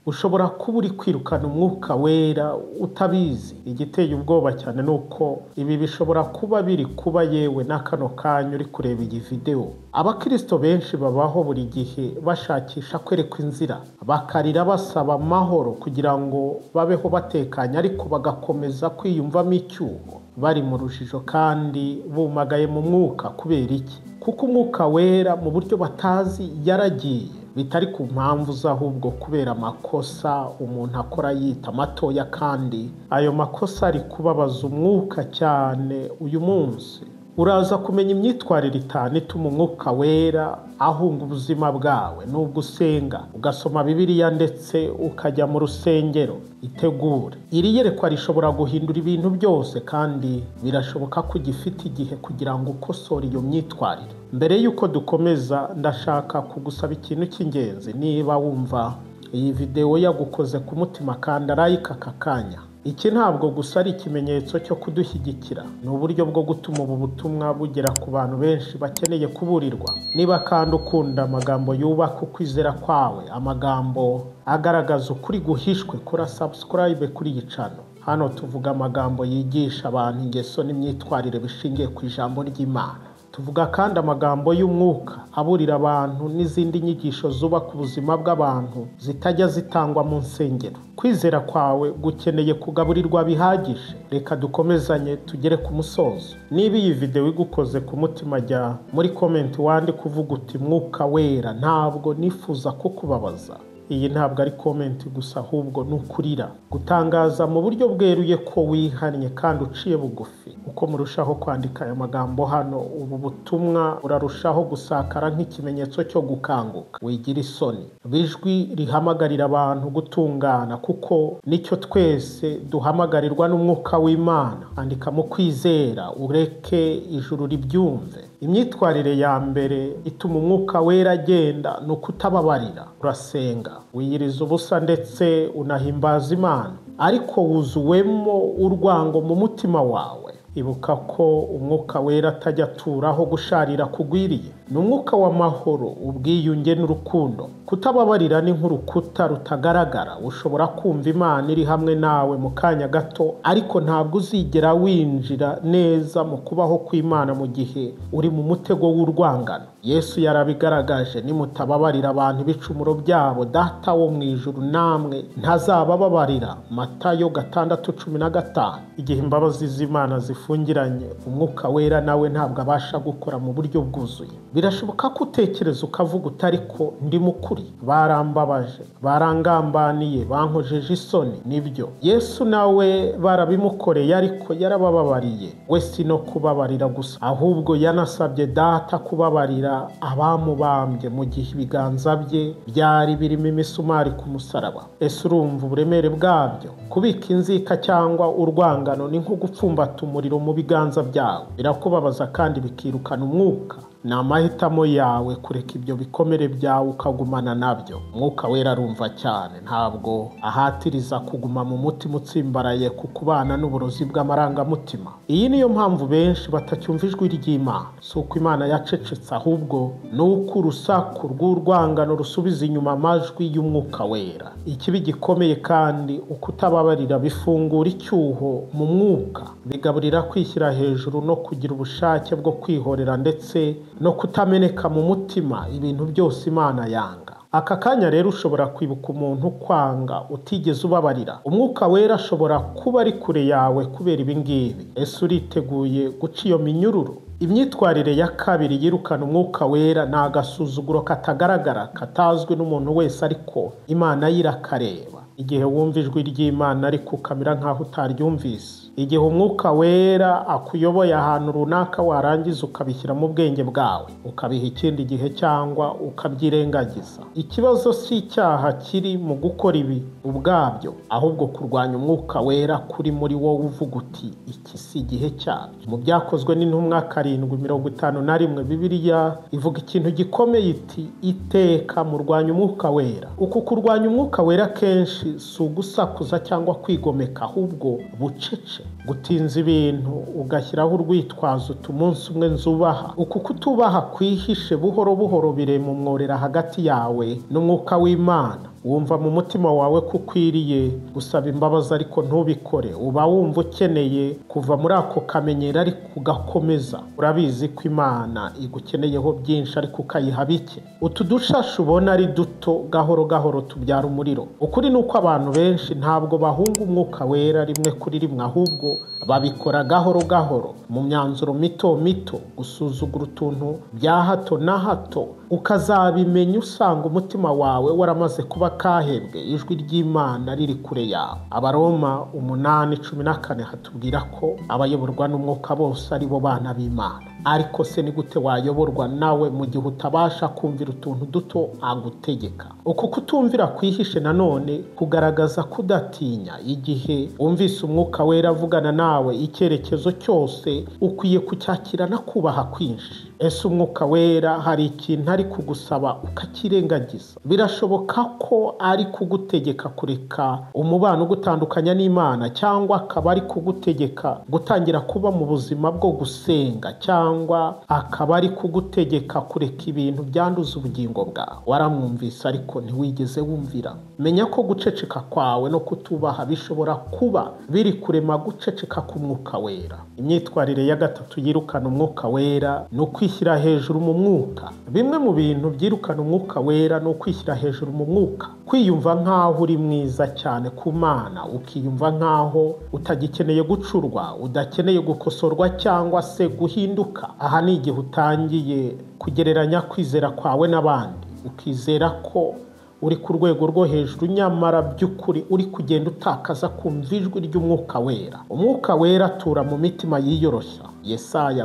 Ushobora kuba uri kwirukana Umwuka Wera utabizi. Igiteye ubwoba cyane ni uko ibi bishobora kuba biri kuba yewe na kano kanya uri kureba iyi videwo. Abakristo benshi babaho buri gihe bashakisha kwerekwa inzira, bakarira basaba amahoro kugira ngo babeho batekanye, ariko bagakomeza kwiyumvamo icyuho, bari mu rujijo kandi bumagaye mu mwuka. Kubera iki? Kuko Umwuka Wera mu buryo batazi yaragiye, bitari ku mpamvu z'ahubwo kubera amakosa umuntu akora yita matoya, kandi ayo makosa ari kubabaza umwuka cyane. Uyu munsi uraza kumenya imyitwarire itanu ituma Umwuka Wera ahunga ubuzima bwawe nubwo usenga, ugasoma Bibiliya ndetse ukajya mu rusengero. Itegure. Iri yerekwa rishobora guhindura ibintu byose, kandi birashoboka ko ugifite igihe kugira ngo ukosore iyo myitwarire. Mbere y'uko dukomeza, ndashaka kugusaba ikintu cy'ingenzi. Niba wumva iyi videwo yagukoze ku mutima, kanda like aka kanya. Iki ntabwo gusa ari ikimenyetso cyo kudushyigikira, ni uburyo bwo gutuma ubu butumwa bugera ku bantu benshi bakeneye kuburirwa. Niba kandi ukunda amagambo yubaka ukwizera kwawe, amagambo agaragaza ukuri guhishwe, kora subscribe kuri iyi channel. Hano tuvuga amagambo yigisha abantu ingeso n'imyitwarire bishingiye ku ijambo ry'Imana. Tuvuga kandi amagambo y'umwuka aburira abantu n'izindi nyigisho zubaka ubuzima bw'abantu zitajya zitangwa mu nsengero. Kwizera kwawe gukeneye kugaburirwa bihagije. Reka dukomezanye tugere ku musozo. Niba iyi videwo igukoze ku mutima, jya muri comment wandike uvuga uti: "Mwuka Wera, ntabwo nifuza kukubabaza." Iyi ntabwo ari comment gusa, ahubwo ni ukurira, gutangaza mu buryo bweruye ko wihannye kandi uciye bugufi. Uko murushaho kwandika aya magambo hano, ubu butumwa burarushaho gusakara nk'ikimenyetso cyo gukanguka. Wigira isoni, ijwi rihamagarira abantu gutungana, kuko nicyo twese duhamagarirwa n'Umwuka w'Imana. Andika mu kwizera, ureke ijuru ribyumve. Imyitwarire ya mbere ituma Umwuka Wera agenda ni ukutababarira. Urasenga, wiyiriza ubusa ndetse unahimbaza Imana, ariko wuzuwemo urwango mu mutima wawe. Ibuka ko Umwuka Wera atajya aturaho gusharira kugwiriye. Ni umwuka w'amahoro, ubwiyunge n'urukundo. Kutababarira ni nk'urukuta rutagaragara. Ushobora kumva Imana iri hamwe nawe mu kanya gato, ariko ntabwo uzigera winjira neza mu kubaho kw'Imana mu gihe uri mu mutego w'urwangano. Yesu yarabigaragaje: "Nimutababarira abantu ibicumuro byabo, Data wo mu ijuru namwe ntazabababarira." Matayo 6:15. Igihe imbabazi z'Imana zifungiranye, Umwuka Wera nawe ntabwo abasha gukora mu buryo bwuzuye. Birashoboka ko utekereza ukavuga uti: "Ariko ndi mukuri, barambabaje, barangambaniye, bankojeje isoni." Nibyo, Yesu nawe barabimukoreye, ariko yarabababariye. We si no kubabarira gusa, ahubwo yanasabye Data kubabarira abamubambye mu gihe ibiganza bye byari birimo imisumari ku musaraba. Ese urumva uburemere bwabyo? Kubika inzika cyangwa urwangano ni nko gupfumbata umuriro mu biganza byawe. Birakubabaza kandi bikirukana umwuka. Ni amahitamo yawe kureka ibyo bikomere byawe ukagumana nabyo. Umwuka Wera arumva cyane, ntabwo ahatiriza kuguma mu mutima utsimbaraye ku kubana n'uburozi bw'amarangamutima. Iyi niyo mpamvu benshi batacyumva ijwi ry'Imana. Si uko Imana yacecetse, ahubwo ni uko urusaku rw'urwangano rusubiza inyuma amajwi y'Umwuka Wera. Ikibi gikomeye kandi, ukutababarira bifungura icyuho mu mwuka, bigaburira kwishyira hejuru no kugira ubushake bwo kwihorera ndetse no kutameneka mu mutima, ibintu byose Imana yanga. Aka kanya rero ushobora kwibuka umuntu ukwanga utigeze ubabarira. Umwuka Wera ashobora kuba ari kure yawe kubera ibi ngibi. Ese uriteguye guca iyo minyururu? Imyitwarire ya kabiri yirukana Umwuka Wera ni agasuzuguro katagaragara, katazwi n'umuntu wese, ariko Imana yo irakareba. Igihe wumva ijwi ry'Imana ariko ukamera nk'aho utaryumvise, igihe Umwuka Wera akuyoboye ahantu runaka warangiza ukabishyira mu bwenge bwawe, ukabiha ikindi gihe cyangwa ukabyirengagiza. Ikibazo si icyaha kiri mu gukora ibi ubwabyo, ahubwo kurwanya Umwuka Wera kuri muri wowe uvuga uti: "Iki si igihe cyabyo." Mu Byakozwe n'Intumwa 7:51, Bibiliya ivuga ikintu gikomeye iti: "Iteka murwanya Umwuka Wera." Uku kurwanya Umwuka Wera kenshi si ugusakuza cyangwa kwigomeka, ahubwo bucece, gutinza ibintu, ugashyiraho urwitwazo uti: "Umunsi umwe nzubaha." Uku kutubaha kwihishe buhoro buhoro birema umworera hagati yawe n'Umwuka w'Imana. Wumva mu mutima wawe ko ukwiriye gusaba imbabazi ariko ntubikore. Uba wumva ukeneye kuva muri ako kamenyero ariko ugakomeza. Urabizi ko Imana igukeneyeho byinshi ariko ukayiha bike. Utu dushashi ubona ari duto, gahoro gahoro tubyara umuriro. Ukuri ni uko abantu benshi ntabwo bahunga umwuka wera rimwe kuri rimwe, ahubwo babikora gahoro gahoro mu myanzuro mito mito, gusuzugura utuntu bya hato na hato, ukazabimenya usanga umutima wawe waramaze kuba kahebwe, ijwi ry'Imana riri kure yawe. Abaroma 8:14 hatubwira ko abayoborwa n'umwuka bose ari bo bana b'Imana. Ariko se ni gute wayoborwa nawe mu gihe utabasha kumvira utuntu duto agutegeka? Uku kutumvira kwihishe nanone kugaragaza kudatinya. Igihe wumvise umwuka wera avugana nawe, icyerekezo cyose ukwiye kucyakirana kubaha kwinshi. Ese umwuka wera hari ikintu ari kugusaba ukakirengagiza? Birashoboka ko ari kugutegeka kureka umubano ugutandukanya n'Imana, cyangwa akaba ari kugutegeka gutangira kuba mu buzima bwo gusenga, cyangwa akaba ari kugutegeka kureka ibintu byanduza ubugingo bwawe. Waramwumvise ariko ntiwigeze wumvira. Menya ko guceceka kwawe no kutubaha bishobora kuba biri kurema guceceka k'umwuka wera. Imyitwarire ya gatatu yirukana umwuka wera ni ukwishyira hejuru mu mwuka. Bimwe mu bintu byirukana umwuka wera ni ukwishyira hejuru mu mwuka, kwiyumva nk'aho uri mwiza cyane ku Mana, ukiyumva nk'aho utagikeneye gucurwa, udakeneye gukosorwa cyangwa se guhinduka. Aha ni igihe utangiye kugereranya kwizera kwawe n'abandi, ukizera ko uri ku rwego rwo hejuru, nyamara by'ukuri uri kugenda utakaza kumva ijwi ry'umwuka wera. Umwuka wera atura mu mitima yiyoroshya. Yesaya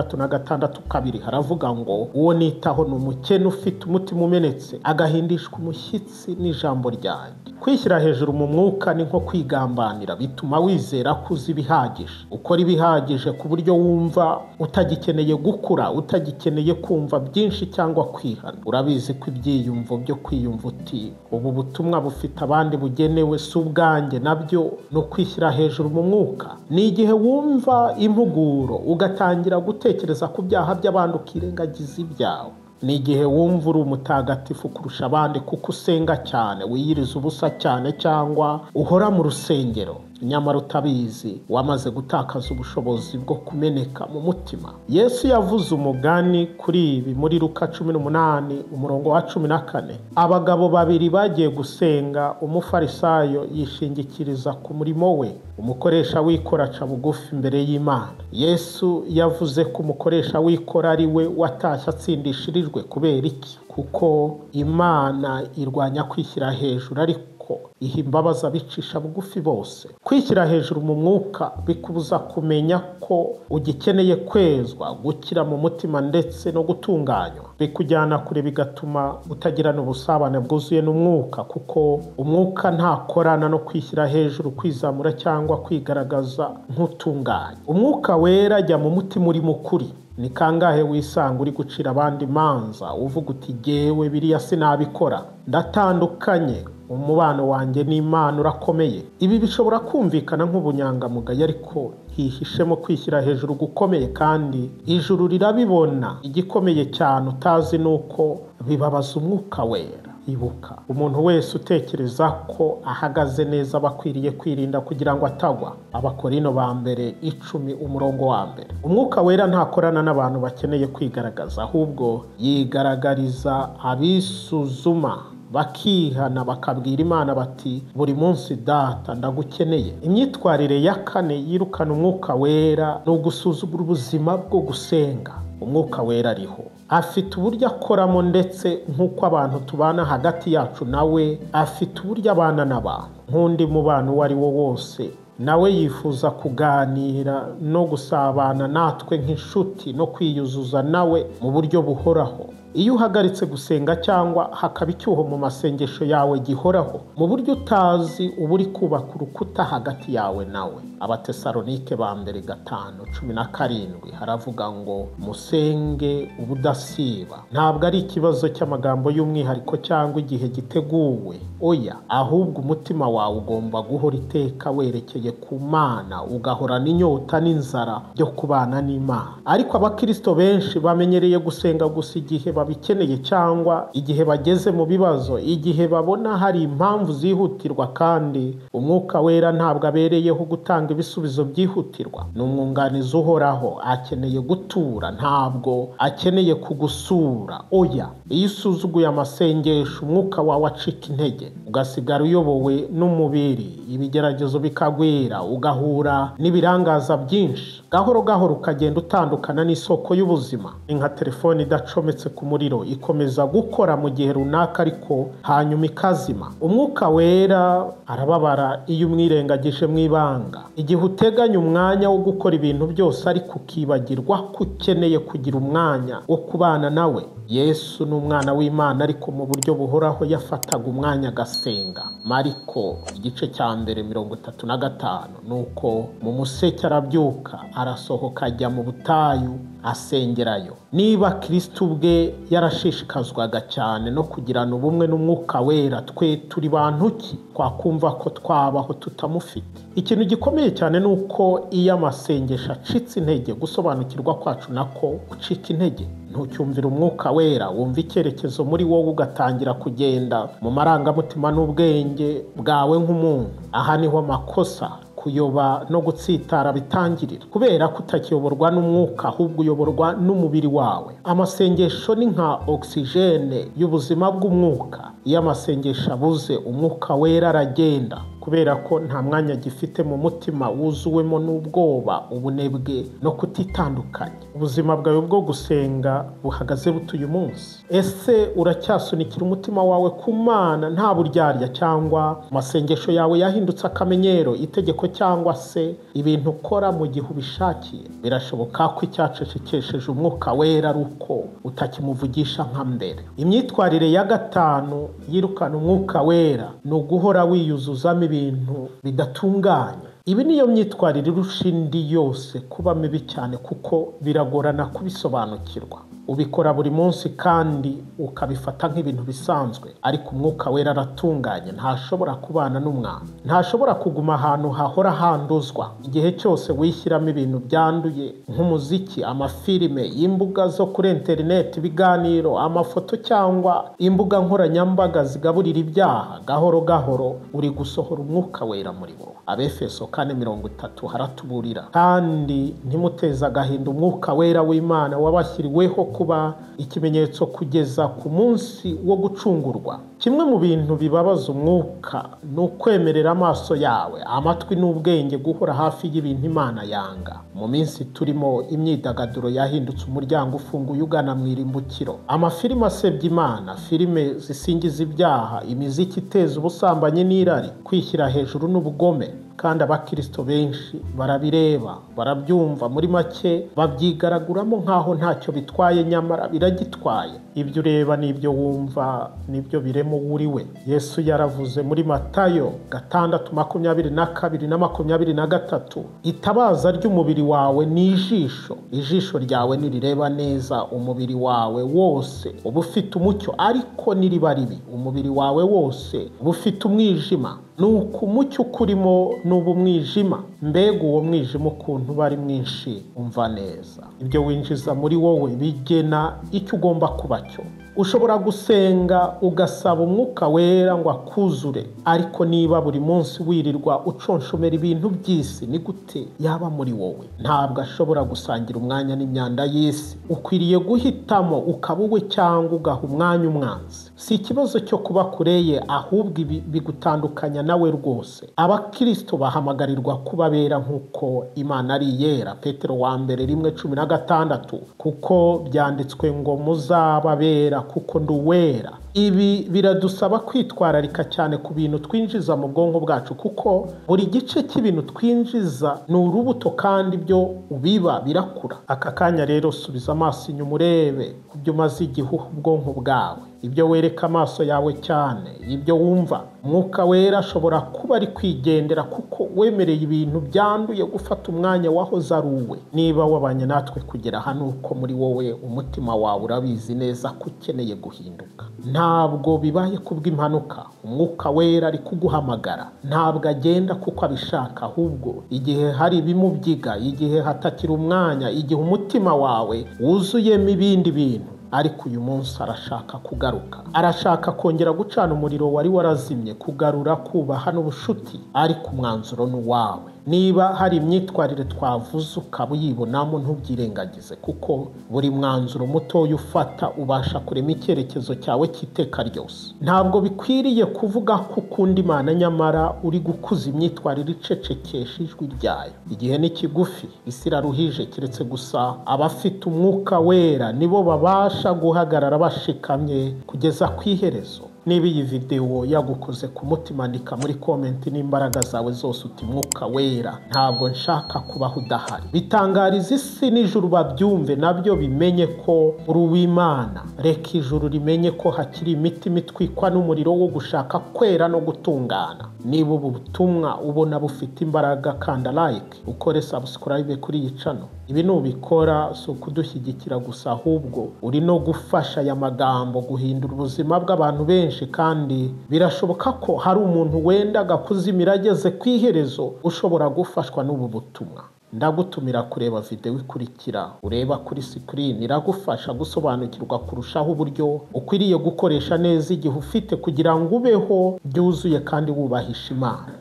66:2 haravuga ngo uwo nitaho ni umukene ufite umutima umenetse, agahindishwa umushyitsi n'ijambo ryanjye. Kwishyira hejuru mu mwuka ni nko kwigambanira, bituma wizera ko uzi ibihagije, ukora ibihagije ku buryo wumva utagikeneye gukura, utagikeneye kumva byinshi cyangwa kwihana. Urabizi ko ibyiyumvo byo kwiyumva uti ubu butumwa bufite abandi bugenewe si ubwanjye, nabyo ni ukwishyira hejuru mu mwuka. Ni igihe wumva impuguro ugatangira gutekereza ku byaha by'abandi ukirengagiza ibyawe. Ni igihe wumva uri umutagatifu kurusha abandi kuko usenga cyane, wiyiriza ubusa cyane, cyangwa uhora mu rusengero, nyamara utabizi wamaze gutakaza ubushobozi bwo kumeneka mu mutima. Yesu yavuze umugani kuri ibi muri Luka 18 umurongo wa 14. Abagabo babiri bagiye gusenga, umufarisayo yishingikiriza ku murimo we, umukoresha w'ikora aca bugufi imbere y'Imana. Yesu yavuze ko umukoresha w'ikora ari we watashye atsindishirijwe. Kubera iki? Kuko Imana irwanya kwishyira hejuru, ariko iha imbabazi abicisha bugufi bose. Kwishyira hejuru mu mwuka bikubuza kumenya ko ugikeneye kwezwa, gukira mu mutima ndetse no gutunganywa. Bikujyana kure, bigatuma utagirana ubusabane bwuzuye n'umwuka, kuko umwuka ntakorana no kwishyira hejuru, kwizamura cyangwa kwigaragaza nk'utunganye. Umwuka wera ajya mu mutima uri mukuri. Ni kangahe wisanga uri gucira abandi imanza, uvuga uti jyewe biriya sinabikora, ndatandukanye, umubano wanjye n'Imana urakomeye. Ibi bishobora kumvikana nk'ubunyangamugayo, ariko hihishemo kwishyira hejuru gukomeye, kandi ijuru rirabibona. Igikomeye cyane utazi ni uko bibabaza umwuka wera. Ibuka, umuntu wese utekereza ko ahagaze neza aba akwiriye kwirinda kugira ngo atagwa. Abakorino ba mbere 10 umurongo wa 1. Umwuka wera ntakorana n'abantu bakeneye kwigaragaza, ahubwo yigaragariza abisuzuma bakihana, bakabwira Imana bati buri munsi data ndagukeneye. Imyitwarire ya kane yirukana umwuka wera ni ugusuzugura ubuzima bwo gusenga. Umwuka wera ariho, afite uburyo akoramo, ndetse nk'uko abantu tubana hagati yacu nawe afite uburyo abana n'abantu. Nk'undi mubano uwo ari wo wose, nawe yifuza kuganira no gusabana natwe nk'inshuti no kwiyuzuza nawe mu buryo buhoraho. Iyo uhagaritse gusenga cyangwa hakaba icyuho mu masengesho yawe gihoraho, mu buryo utazi uba uri kubaka urukuta hagati yawe nawe. Abatesalonike ba mbere 5:17 haravuga ngo musenge ubudasiba. Ntabwo ari ikibazo cy'amagambo y'umwihariko cyangwa igihe giteguwe, oya, ahubwo umutima wawe ugomba guhora iteka werekeye ku Mana, ugahorana inyota n'inzara byo kubana n'Imana. Ariko abakristo benshi bamenyereye gusenga gusa igihe babikeneye cyangwa igihe bageze mu bibazo, igihe babona hari impamvu zihutirwa. Kandi Umwuka Wera ntabwo abereyeho gutanga ibisubizo byihutirwa. Ni umwunganizi uhoraho, akeneye gutura, ntabwo akeneye kugusura. Oya, iyo usuzuguye amasengesho umwuka wawe acika intege, ugasigara uyobowe n'umubiri, ibigeragezo bikagwira, ugahura n'ibirangaza byinshi. Gahoro gahoro ukagenda utandukana n'isoko y'ubuzima. Ni nka telefone idacometse ku muriro, ikomeza gukora mu gihe runaka ariko hanyuma ikazima. Umwuka Wera arababara iyo umwirengagije mu ibanga. Igihe uteganya umwanya wo gukora ibintu byose ariko ukibagirwa ko ukeneye kugira umwanya wo kubana nawe. Yesu ni umwana w'Imana, ariko mu buryo buhoraho yafataga umwanya agasenga. Mariko igice cya 1 35. Nuko mu museke arabyuka, arasohoka ajya mu butayu asengerayo. Niba Kristo ubwe yarashishikazwaga cyane no kugirana ubumwe n'Umwuka Wera, twe turi bantu ki twakumva ko twabaho tutamufite? Ikintu gikomeye cyane ni uko iyo amasengesho acitse intege, gusobanukirwa kwacu nako gucika intege. Ntucyumvira Umwuka Wera, wumva icyerekezo muri wowe, ugatangira kugenda mu marangamutima n'ubwenge bwawe nk'umuntu. Aha niho amakosa, kuyoba no gutsitara bitangirira, kubera ko utakiyoborwa n'umwuka ahubwo uyoborwa n'umubiri wawe. Amasengesho ni nka ogisijene y'ubuzima bw'umwuka. Iyo amasengesho abuze, Umwuka Wera aragenda, kubera ko nta mwanya agifite mu mutima wuzuwemo n'ubwoba, ubunebwe no kutitandukanya. Ubuzima bwawe bwo gusenga buhagaze bute uyu munsi? Ese uracyasunikira umutima wawe ku Mana nta buryarya, cyangwa amasengesho yawe yahindutse akamenyero, itegeko, cyangwa se ibintu ukora mu gihe ubishakiye? Birashoboka ko icyacecekesheje Umwuka Wera ari uko utakimuvugisha nka mbere. Imyitwarire ya 5 yirukana Umwuka Wera ni uguhora wiyuzuzamo ibintu bidatunganye. Ibi niyo myitwarire irusha indi yose kuba mibi cyane, kuko biragorana kubisobanukirwa. Ubikora buri munsi kandi ukabifata nk'ibintu bisanzwe, ariko Umwuka Wera aratunganye, ntashobora kubana n'umwanda, ntashobora kuguma ahantu hahora handuzwa. Igihe cyose wishyiramo ibintu byanduye nk'umuziki, amafilime, imbuga zo kuri interineti, ibiganiro, amafoto cyangwa imbuga nkoranyambaga zigaburira ibyaha, gahoro gahoro uri gusohora Umwuka Wera muri wowe. Abefeso 4:30 haratuburira: kandi ntimuteze agahinda Umwuka Wera w'Imana wabashyiriweho kuba ikimenyetso kugeza ku munsi wo gucungurwa. Kimwe mu bintu bibabaza umwuka ni ukwemerera amaso yawe, amatwi n'ubwenge guhora hafi y'ibintu Imana yanga. Mu minsi turimo, imyidagaduro yahindutse umuryango ufunguye ugana mu irimbukiro. Amafilime asebya Imana, filime zisingiza ibyaha, imiziki iteza ubusambanyi n'irari, kwishyira hejuru n'ubugome. Kandi abakristo benshi barabireba, barabyumva, muri make babyigaraguramo nk'aho ntacyo bitwaye, nyamara biragitwaye. Ibyo ureba n'ibyo wumva nibyo biremo uriwe. Yesu yaravuze muri Matayo 6:22 na 23: itabaza ry'umubiri wawe ni ijisho. Ijisho ryawe nirireba neza, umubiri wawe wose uba ufite umucyo, ariko niriba ribi, umubiri wawe wose uba ufite umwijima. Nuko umucyo ukurimo n'ubu mwijima, mbega uwo mwijima ukuntu bari mwinshi! Umva neza, ibyo winjiza muri wowe bigena icyo ugomba kuba cyo. Ushobora gusenga ugasaba Umwuka Wera ngo akuzure, ariko niba buri munsi wirirwa uconshomera ibintu by'isi, ni gute yaba muri wowe? Ntabwo ashobora gusangira umwanya n'imyanda y'isi. Ukwiriye guhitamo ukaba uwe cyangwa ugaha umwanya umwanzi. Si ikibazo cyo kuba kure ye, ahubwo ibi bigutandukanya nawe rwose. Abakristo bahamagarirwa kubabera nk'uko Imana ari iyera. Petero wa mbere 1:16, kuko byanditswe ngo muzababera kuko ndi uwera. Ibi biradusaba kwitwararika cyane ku bintu twinjiza mu bwonko bwacu, kuko buri gice cy'ibintu twinjiza ni urubuto, kandi ibyo ubiba birakura. Aka kanya rero subiza amaso inyuma urebe ku byo umaze igihe uha ubwonko bwawe, ibyo wereka amaso yawe cyane, ibyo wumva. Umwuka Wera ashobora kuba ari kwigendera kuko wemereye ibintu byanduye gufata umwanya wahoze ari uwe. Niba wabanye natwe kugera hano, uko muri wowe umutima wawe urabizi neza ko ukeneye guhinduka. Ntabwo bibaye kubw'impanuka. Umwuka Wera ari kuguhamagara. Ntabwo agenda kuko abishaka, ahubwo igihe hari ibimubyiga, igihe hatakira umwanya, igihe umutima wawe wuzuyemo ibindi bintu, Ariko uyu munsi arashaka kugaruka, arashaka kongera gucana umuriro wari warazimye, kugarura kubaha n'ubushuti, ariko umwanzuro ni uwawe. Niba hari imyitwarire twavuze ukaba uyibonamo, ntubyirengagize, kuko buri mwanzuro mutoya ufata ubasha kurema icyerekezo cyawe cy'iteka ryose. Ntabwo bikwiriye kuvuga ko ukunda Imana nyamara uri gukuza imyitwarire icecekesha ijwi ryayo. Igihe ni kigufi, isi iraruhije, keretse gusa abafite umwuka wera nibo babasha guhagarara bashikamye kugeza ku iherezo. Niba iyi videwo yagukoze ku mutima, andika muri comment n'imbaraga zawe zose uti: "Mwuka Wera, ntabwo nshaka kubaho udahari." Bitangariza isi n'ijuru babyumve, nabyo bimenye ko uri uw'Imana. Reka ijuru rimenye ko hakiri imitima itwikwa n'umuriro wo gushaka kwera no gutungana. Niba ubu butumwa ubona bufite imbaraga, kanda like, ukore subscribe kuri iyi channel. Ibi nubikora si ukudushyigikira gusa, ahubwo uri no gufasha aya magambo guhindura ubuzima bw'abantu benshi, kandi birashoboka ko hari umuntu wendaga kuzimira ageze ku iherezo ushobora gufashwa n'ubu butumwa. Ndagutumira kureba videwo ikurikira ureba kuri screen, iragufasha gusobanukirwa kurushaho uburyo ukwiriye gukoresha neza igihe ufite kugira ngo ubeho byuzuye kandi wubahisha Imana.